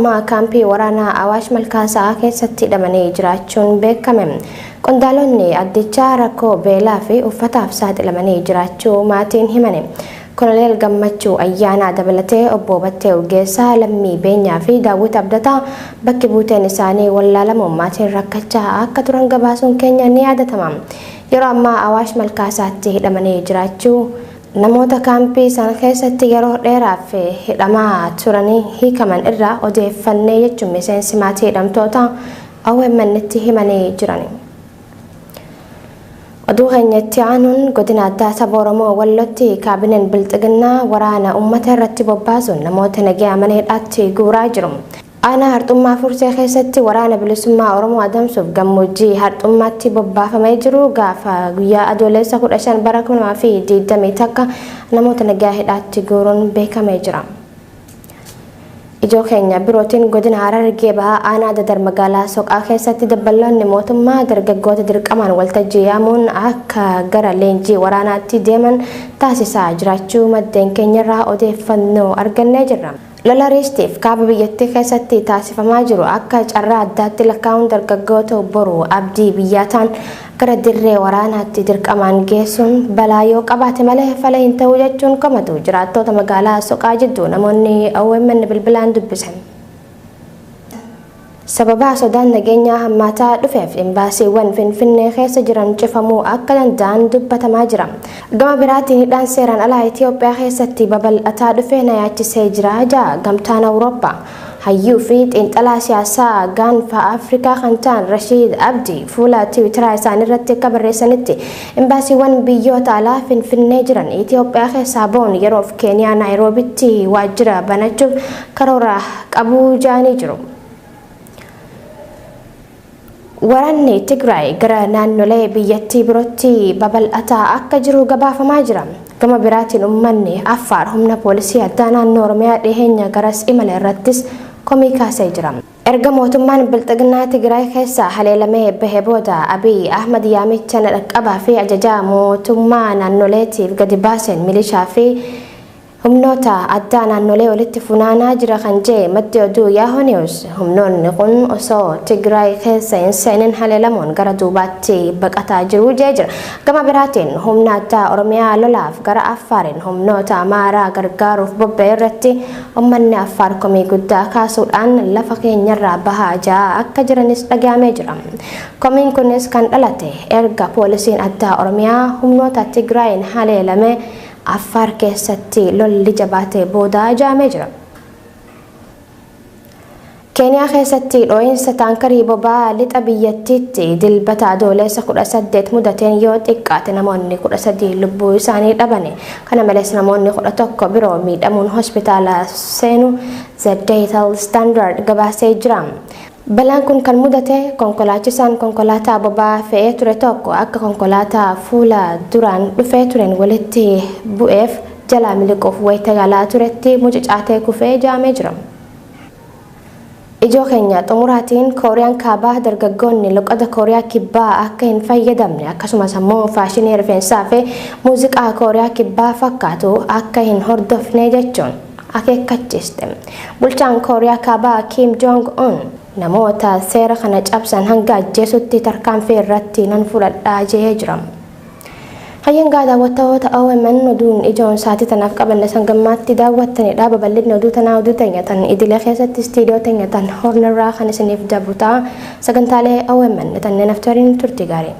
ammaa kaampii waraanaa Awaash Malkaasaa keessatti hidhamanii jiraachuun beekame. Qondaalonni addichaa rakkoo beelaa fi uffataaf saaxilamanii jiraachuu maatiin himani. Koloneel Gammachuu Ayyaanaa dabalatee obbo Battee Urgeessaa, Lammii Beenyaa fi Daawwit Abdataa bakki buuteen isaanii wallaalamuun maatiin rakkachaa akka turan gabaasuun keenya ni yaadatama. Yeroo ammaa Awaash Malkaasaatti hidhamanii jiraachuu namoota kaampii sana keessatti yeroo dheeraaf hidhamaa turanii hiikaman irraa odeeffannee jechuun miseensi maatii hidhamtoota OMN'tti himanii jiran. Oduu keenyatti aanuun godina addaa saba Oromoo Wallootti kaabineen Bilxiginnaa waraana uummata irratti bobbaasuun namoota nagaa mana hidhaatti guuraa jiru. Aanaa Harxummaa Fursee keessatti waraana bilisummaa Oromoo adamsuuf gammoojjii Harxummaatti bobbaafamee jiru gaafa guyyaa adoolessa 15 bara 2021 namoota nagaa hidhaatti guuruun beekamee jira. Ijoo keenya birootiin godina Harargee Bahaa aanaa Dadar magaalaa Soqaa keessatti dabballoonni mootummaa dargaggoota dirqamaan waltajjii yaamuun akka gara leenjii waraanaatti deeman taasisaa jiraachuu maddeen keenyarraa odeeffannoo argannee jirra. Lola riistiif kaaba biyyattii keessatti taasifamaa jiru akka carraa addaatti lakkaa'uun dargaggoota boru abdii biyyaa ta'an gara dirree waraanaatti dirqamaan geessuun balaa yoo qabaate malee fala hin ta'u jechuun komatu jiraattota magaalaa Soqaa jidduu namoonni OMN bilbilaan dubbisan. Sababa sodaan nageenyaa hammaataa dhufeef imbaasiiwwan Finfinnee keessa jiran cufamuu akka danda'an dubbatamaa jira. Gama biraatiin hidhaan seeraan alaa Itoophiyaa keessatti babal'ataa dhufe na yaachisee jira jedha gamtaan Awurooppaa. Hayyuu fi xiinxalaa siyaasaa gaanfa Afrikaa kan ta'an Rashiid Abdi fuula Tiwiitaraa isaanii irratti akka barreessanitti imbaasiiwwan biyyoota alaa Finfinnee jiran Itoophiyaa keessaa ba'uun yeroof Keeniyaa Naayiroobitti waajjira banachuuf karoora qabuu jedhanii jiru. Waraanni Tigraay gara naannolee biyyattii birootti babal'ataa akka jiru gabaafamaa jira. Gama biraatiin uummanni Affaar humna poolisii addaa naannoo Oromiyaa dhiheenya garas imala irrattis komii kaasee jira. Erga mootummaan Bilxiginnaa Tigraay keessaa haleelamee bahe booda Abiy Ahmad yaamicha na dhaqqabaa fi ajajaa mootummaa naannoleetiif gadi baaseen milishaa fi humnoota addaa naannolee walitti funaanaa jira kan jee maddi oduu Yahoo News humnoonni kun osoo Tigraay keessa hin seenin haleelamuun gara duubaatti baqataa jiru jee jira. Gama biraatiin humna addaa Oromiyaa lolaaf gara Affaariin humnoota Amaaraa gargaaruuf bobba'e irratti uummanni Affaar komii guddaa kaasuudhaan lafa keenyarraa bahaa ja'a akka jiranis dhaga'amee jira. Komiin kunis kan dhalate erga poolisiin addaa Oromiyaa humnoota Tigraayin haleelame Affaar keessatti lolli jabaatee booda jaamee jira. Keeniyaa keessatti dhoo'insa taankarii boba'aa lixa biyyattiitti dilbata adoolessa 18 mudateen yoo xiqqaate namoonni 13 lubbuu isaanii dhabani. Kana malees namoonni 11 biroo miidhamuun hospitaala seenu The Daily Standard gabaasee jira. Balaan kun kan mudate konkolaachisaan konkolaataa boba'aa fe'ee ture tokko akka konkolaataa fuula duraan dhufee tureen walitti bu'eef jalaa miliquuf wayita yaalaa turetti mucucaatee kufee jaamee jira. Ijoo keenya xumuraatiin Kooriyaan Kaabaa dargaggoonni loqoda Kooriyaa Kibbaa akka hin fayyadamne akkasumas ammoo faashinii rifeensaa fi muuziqaa Kooriyaa Kibbaa fakkaatu akka hin hordofne jechuun akeekkachiiste. Bulchaan Kooriyaa Kaabaa Kim Jong Un namoota seera kana cabsan hanga ajjeesutti tarkaanfii irratti nan fudhadhaa jee jira. Hayyangaa daawwattoota OMN oduun ijoon sa'aatii tanaaf qabanne sangammaatti daawwattanidha. Babal'inni oduu tanaa oduu teenya tan idilee keessatti istiidiyoo teenya tan hornirraa kan isiniif darbu ta'a. Sagantaalee OMN tanneen afteriin turtii gaarii.